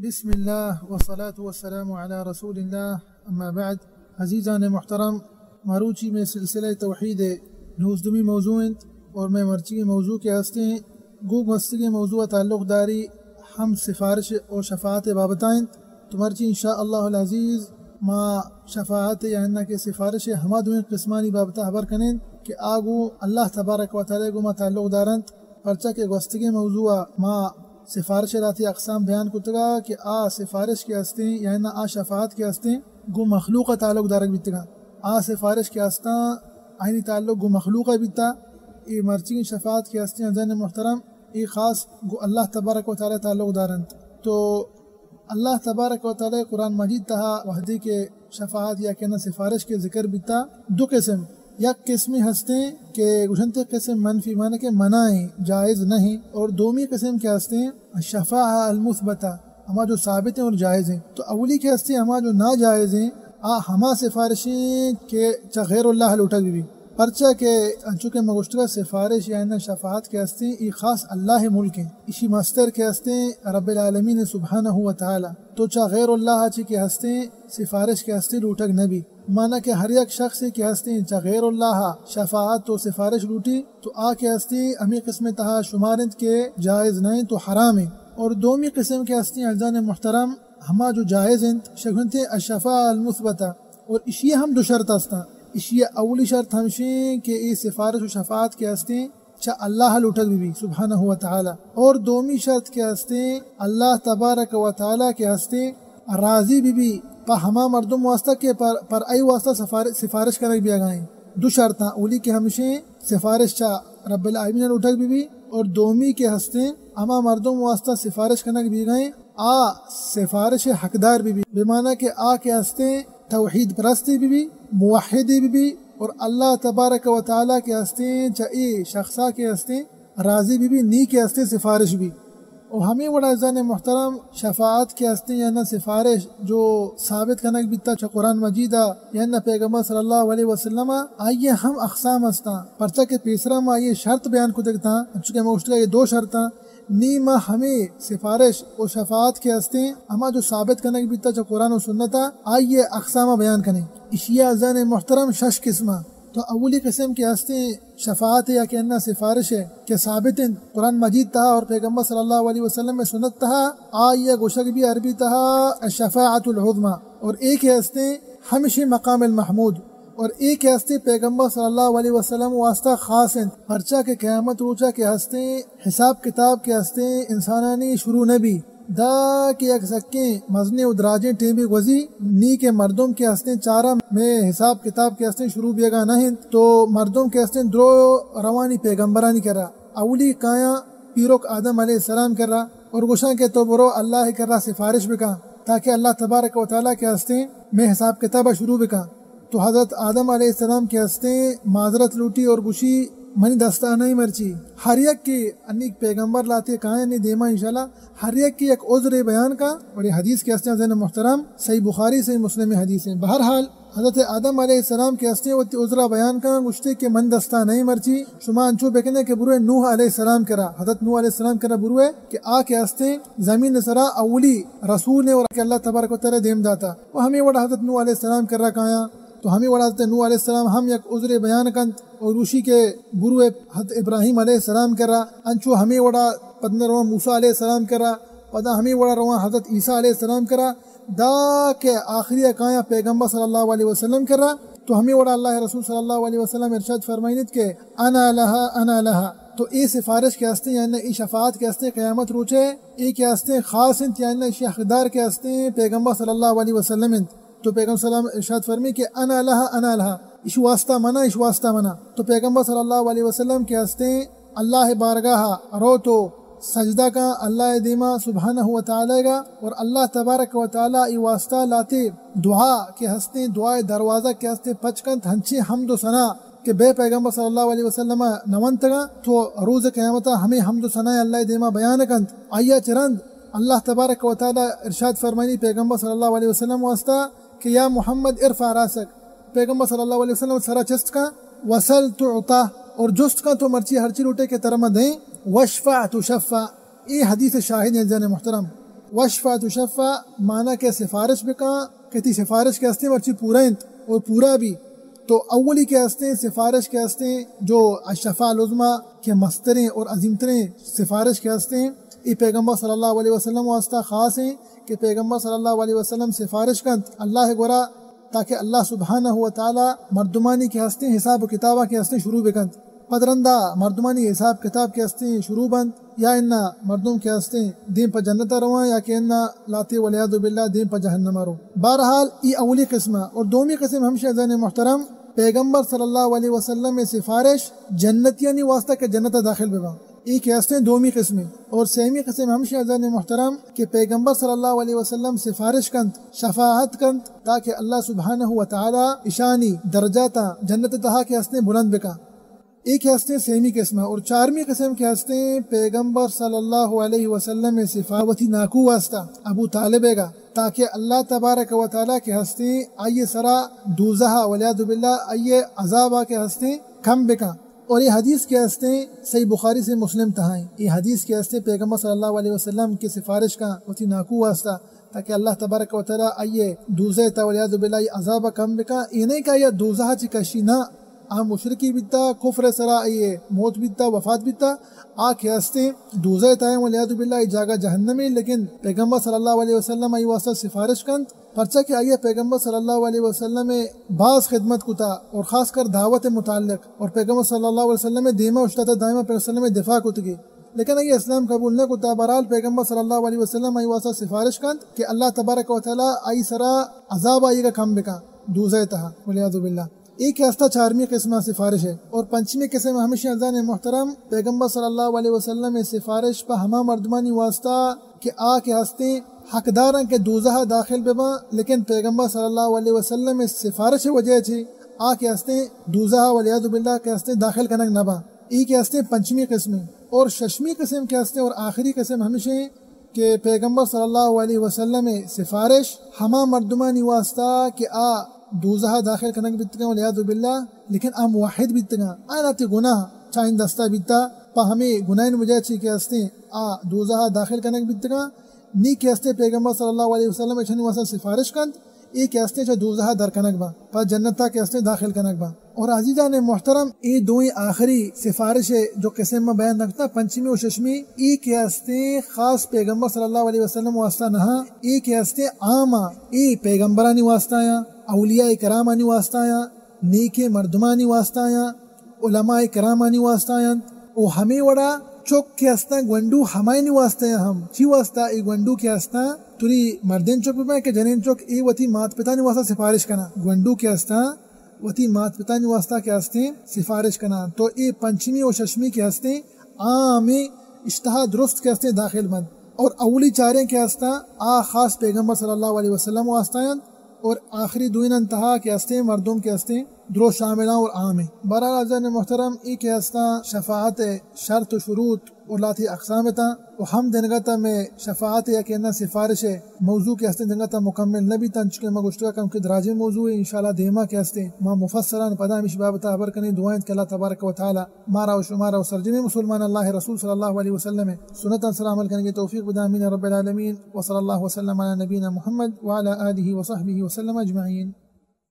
بسم اللہ والصلاة والسلام علی رسول اللہ، اما بعد۔ عزیزان محترم، مروچی میں سلسلہ توحید نوزدہمی موضوع انت اور میں مرچی موضوع کے ہستے گو گوستگیں موضوع تعلق داری ہم سفارش اور شفاعت بابتا انت۔ تو مرچی انشاءاللہ العزیز ما شفاعت یا انہ کہ سفارش ہما دوئیں قسمانی بابتا خبر کنیں کہ آ گو اللہ تبارک و تعالی گو ما تعلق دارنت، پرچا کہ گوستگیں موضوع ما سفارش راتی اقسام بیان کتگا کہ آ سفارش کے ہستیں یا انہ آ شفاعت کے ہستیں گو مخلوق تعلق دارگ بیتگا۔ آ سفارش کے ہستاں آئینی تعلق گو مخلوق بیتا۔ اے مرچی شفاعت کے ہستیں عزیزان محترم، اے خاص گو اللہ تبارک و تعالی تعلق دارنت۔ تو اللہ تبارک و تعالی قرآن مجید تہا وہدے کہ شفاعت یا کہ نہ سفارش کے ذکر بیتا، دو قسم، یک قسمی ہستیں کہ گوشنتے قسم منفی، معنی کہ منع ہیں، جائز نہیں، اور دومی قسم کے ہستیں شفاعہ المثبتہ، ہما جو ثابت ہیں اور جائز ہیں۔ تو اولی کے ہستیں ہما جو ناجائز ہیں، آ ہما سفارشیں کہ چہ غیر اللہ لوٹگ بی۔ پرچا کہ انچو کہ ما گوشتگا سفارش یا انہ شفاعت کے ہستیں، ای خاص اللہ ملک ہیں۔ اشی مستر کے ہستیں رب العالمین سبحانہ و تعالی۔ تو چہ غیر اللہ چی کے ہستیں سفارش کے ہستیں لوٹگ نبی۔ معنی کہ ہر یک شخص کے ہستیں چہ غیر اللہ شفاعت و سفارش لوٹی تو آ کے ہستیں ہمیں قسم تہا شمار انت کہ جائز نہ انت و حرام انت۔ اور دومی قسم کے ہستیں عزیزان محترم ہما جو جائز انت، شگنتے الشفاعہ المثبتہ۔ اور اشی ہم دو شرط ہستاں۔ اشی اولی شرط ہمشیں کہ اے سفارش و شفاعت کے ہستیں چہ اللہ لوٹگ بی بی سبحانہ و تعالی۔ اور دومی شرط کے ہستیں اللہ تبارک و تعالی کے ہستیں راضی بی بی پہ ہما مردم واسطہ کہ پر، پر ای واسطہ سفارش، سفارش کنگ بیگائیں۔ دو شرطاں، اولی کے ہمشیں سفارش چہ رب العالمین لوٹگ بی بی اور دومی کے ہستیں ہما مردم واسطہ سفارش کنگ بیگائیں آ سفارش حقدار بی بی، بمعنی کہ آ کے ہستیں توحید پرستی بی بی، موحدی بی بی، اور اللہ تبارک و تعالی کے ہستیں چہ اے شخصا کے ہستیں راضی بی بی، نی کے ہستیں سفارش بی۔ و ہمیں وڑا عزیزان محترم شفاعت کے ہستیں یا نہ سفارش جو ثابت کنگ بیتا چہ قرآن مجیدا یا نہ پیغمبر صلی اللہ علیہ وسلم، آئیے ہم اقسام ہستاں، پرچا کہ پیسرا ما آئیے شرط بیان کتگتاں، چونکہ ما گوشتگا یہ دو شرطاں، نی ما ہمے سفارش و شفاعت کے ہستیں، ہما جو ثابت کنگ بیتا چہ قرآن و سنتا، آئیے اقسام بیان کنیں۔ اشیا عزیزان محترم شش قسمہ۔ تو اولی قسم کے ہستیں شفاعت یا کہ انہ سفارش ہے کہ ثابت انت قرآن مجید تہا اور پیغمبر صلی اللہ علیہ وسلم میں سنت تہا، آئیے گوشگ بی عربی تہا الشفاعت العظمی، اور ایک ہستیں ہمشی مقام المحمود۔ اور اے کہ ہستیں پیغمبر صلی اللہ علیہ وسلم واسطہ خاص انت، پرچا کہ قیامت روچا کہ ہستیں حساب کتاب کہ ہستیں انسانانی شروع نبی، دا کہ یک سکیں مزنیں و دراجیں ٹیمے گوزی، نی کہ مردم کہ ہستیں چارا میں حساب کتاب کہ ہستیں شروع بیگا نہ انت، تو مردم کہ ہستیں درو روانی پیغمبرانی کرا، اولی کایاں پیرک آدم علیہ السلام کرا، اور گوشاں کہ تو برو اللہ کرا سفارش بکاں تاکہ اللہ تبارک و تعالی کہ ہستیں میں حساب کتابا شروع بکاں۔ تو حضرت آدم علیہ السلام کہ ہستیں معذرت لوٹی اور گوشی، منی دستا نہیں مرچی۔ ہر یک کہ انی پیغمبر لاتے کائیں نی دیما انشاءاللہ، ہر یک کہ یک عذرے بیان کا، اور یہ حدیث کہ ہستیں عزیزان محترم صحیح بخاری صحیح مسلم حدیث ہیں۔ بہرحال حضرت آدم علیہ السلام کہ ہستیں وتی عذرا بیان کا، گوشتے کہ من دستا نہیں مرچی، شما انچو بکنے کہ بروے نوح علیہ السلام کرا، حضرت نوح علیہ السلام کرا بروے کہ آ کہ ہستیں زمین سرا اولی رسول نے اور کہ اللہ تبارک و تعالی دیم داتا۔ و ہمیں وڑا حضرت نوح علیہ السلام کرا کایاں، تو ہمیں وڑا حضرت نوح علیہ السلام ہم یک عذرے بیان کنت اور گوشی کہ بروے حضرت ابراہیم علیہ السلام کرا، انچو ہمیں وڑا پدنا رواں موسیٰ علیہ السلام کرا، پدا ہمیں وڑا رواں حضرت عیسیٰ علیہ السلام کرا، دا کہ آخری کایاں پیغمبر صلی اللہ علیہ وسلم کرا، تو ہمیں وڑا اللہ رسول صلی اللہ علیہ وسلم ارشاد فرمائنت کہ انا لہا، انا لہا۔ تو اے سفارش کہ ہستیں، یعنی اے شفاعت کہ ہستیں قیامت روچے، اے کہ ہستیں خاص انت، یعنی اشی حقدار کہ ہستیں پیغمبر صلی اللہ علیہ وسلم انت۔ تو پیغمبر صلی اللہ علیہ وسلم ارشاد فرمی کہ انا لہا، انا لہا، اش واسطہ منا، اش واسطہ منا۔ تو پیغمبر صلی اللہ علیہ وسلم کہ ہستیں اللہ بارگاہ رو تو سجدہ کا اللہ دیما سبحانہ و تعالی گا، اور اللہ تبارک و تعالی ای واسطہ لاتے دعا کہ ہستیں، دعائے دروازہ کہ ہستیں پچ کنت، ہنچیں حمد و ثنا کہ بے پیغمبر صلی اللہ علیہ وسلم نہ ونتگاں، تو روز قیامتا ہمیں حمد و ثنا اللہ دیما بیان کنت۔ آیا چرند اللہ تبارک و تعالی ارشاد فرمائنی پیغمبر صلی اللہ علیہ وسلم واسطہ کہ یا محمد ارفع راسک، پیغمبر صلی اللہ علیہ وسلم سرا چست کا، وسل تعطا، اور جست کا تو مرچی ہرچی لوٹے کہ ترا ما دیں، واشفع تشفع۔ اے حدیث شاہد ہیں عزیزان محترم۔ وشفع تشفع، معنی کہ سفارش بکاں کہ تئی سفارش کہ ہستیں مرچی پورا انت اور پورا بی۔ تو اولی کہ ہستیں سفارش کہ ہستیں جو الشفاعہ العظمی کہ مستریں اور عظیم تریں سفارش کہ ہستیں، اے پیغمبر صلی اللہ علیہ وسلم واسطہ خاص ہیں کہ پیغمبر صلی اللہ علیہ وسلم سفارش کنت اللہ گورا تاکہ اللہ سبحانہ و تعالی مردمانی کہ ہستیں حساب و کتابا کہ ہستیں شروع بکنت۔ پد رندا مردمانی حساب کتاب کہ ہستیں شروع بنت، یا انا مردم کہ ہستیں دیم پہ جنت رواں، یا کہ انا لاتے والعیاذ باللہ دیم پہ جہنم رو۔ بہرحال ای اولی قسم ہے۔ اور دومی قسم ہمشی عزیزان محترم، پیغمبر صلی اللہ علیہ وسلم سفارش جنتیانی واسطہ کہ جنت داخل بباں۔ ای کہ ہستیں دومی قسمیں۔ اور سیمی قسم ہمشی عزیزان محترم کہ پیغمبر صلی اللہ علیہ وسلم سفارش کنت، شفاعت کنت، تاکہ اللہ سبحانہ و تعالی اشانی درجاتا جنت تہا کہ ہستیں بلند بکا۔ ای کہ ہستیں سیمی قسم۔ اور چارمی قسم کہ ہستیں پیغمبر صلی اللہ علیہ وسلم سفارش وتی ناکو واسطہ ابو طالب گا، تاکہ اللہ تبارک و تعالی کہ ہستیں آئی سرا دوزہ والعیاذ باللہ آئی عذابا کہ ہستیں کم بکا۔ اور یہ حدیث کہ ہستیں صحیح بخاری سے مسلم تہائیں۔ یہ حدیث کہ ہستیں پیغمبر صلی اللہ علیہ وسلم کے سفارش کا وتی ناکو واسطہ، تاکہ اللہ تبارک و تعالی آئیے دوزہ تا والعیاذ باللہ آئی عذاب کم بکا۔ یہ نہیں کہ آئی دوزہ چی کشی نہ، آ مشرکی بیتا، کفر سرا آئی موت بیتا، وفات بیتا، آ کہ ہستیں دوزہ تا ہیں والعیاذ باللہ آئی جاگہ جہنمی۔ لیکن پیغمبر صلی اللہ علیہ وسلم آئی واسطہ سفارش کنت، پرچا کہ آئی پیغمبر صلی اللہ علیہ وسلم باز خدمت کتا اور خاص کر دعوت متعلق، اور پیغمبر صلی اللہ علیہ وسلم دیما اشتاتا دائما پیغمبر صلی اللہ علیہ وسلم دفاع کتگی، لیکن آئی اسلام قبول نہ کتا۔ بہرحال پیغمبر صلی اللہ علیہ وسلم آئی واسطہ سفارش کنت کہ اللہ تبارک و تعالی آئی سرا عذاب آئی کا کم بکا دوزہ تہا والعیاذ باللہ۔ ایک ہستا چارمی قسم سفارش ہے۔ اور پنچمی قسم ہمیشہ عزیزان محترم، پیغمبر صلی اللہ علیہ وسلم سفارش پہ ہما مردمانی واسطہ کہ آ کہ ہستیں حقداراں کہ دوزہ داخل بباں، لیکن پیغمبر صلی اللہ علیہ وسلم سفارش وجہ چی آ کہ ہستیں دوزہ والعیاذ باللہ کہ ہستیں داخل کنگ نباں۔ ای کہ ہستیں پنچمی قسم۔ اور ششمی قسم کہ ہستیں اور آخری قسم ہمیشہ کہ پیغمبر صلی اللہ علیہ وسلم سفارش ہما مردمانی واسطہ کہ آ دوزہ داخل کنگ بیتگاں والعیاذ باللہ، لیکن آ موحد بیتگاں، آ لاتے گناہ چاہین دستا بیتا، پہ ہمیں گناہین وجہ چی کہ ہستیں آ دوزہ داخل کنگ بیتگاں، نی کہ ہستیں پیغمبر صلی اللہ علیہ وسلم اشانی واسطہ سفارش کنت، ای کہ ہستیں چہ دوزہ در کنگ باں، پہ جنتا کہ ہستیں داخل کنگ باں۔ اور عزیزان محترم، ای دوئیں آخری سفارش جو قسم ما بیان نکتا، پنچمی و ششمی، ای کہ ہستیں خاص پیغمبر صلی اللہ علیہ وسلم واسطہ نہا، ای کہ ہستیں عام، ای پیغمبرانی واسطہ یا اولیاء کرامانی واسطہ یا نیکیں مردمانی واسطہ یا علماء کرامانی واسطہ انت۔ و ہمے وڑا چک کہ ہستاں گونڈو ہمایانی واسطہ ہم۔ چی واسطہ؟ ای گونڈو کہ ہستاں، توری مردین چک بباں کہ جنین چک، ای وتی مات پتانی واسطہ سفارش کناں۔ گونڈو کہ ہستاں، وتی مات پتانی واسطہ کہ ہستیں سفارش کناں۔ تو ای پنچمی و ششمی کہ ہستیں عام اشتہا درست کہ ہستیں داخل بنت۔ اور اولی چاریں کہ ہستاں، آ خاص پیغمبر صلی اللہ علیہ وسلم واسطہ انت۔ اور آخری دوئیناں تہا کہ ہستیں مردم کہ ہستیں درو شاملاں اور عام ہیں۔ بہرحال عزیزان محترم، ای کہ ہستاں شفاعت شرط و شروط اور لاتی اقسام تاں و ہم دنگا تا میں شفاعت یا کہ نہ سفارش موضوع کہ ہستیں دنگا تا مکمل نہ بیتاں، چونکہ ما گوشتگا کم کہ دراجیں موضوع ہے، انشاءاللہ دیما کہ ہستیں ما مفصلاً پدا ہمیش بابتا خبر کنیں۔ دعا انت کہ اللہ تبارک و تعالی مارا و شمارا و سرجمیں مسلمان اللہ رسول صلی اللہ علیہ وسلم سنتاں سرا عمل کنگے توفیق بدا۔ آمین رب العالمین۔ وصلی اللہ وسلم علی نبینا محمد وعلی آلہ وصحبہ وسلم اجمعین۔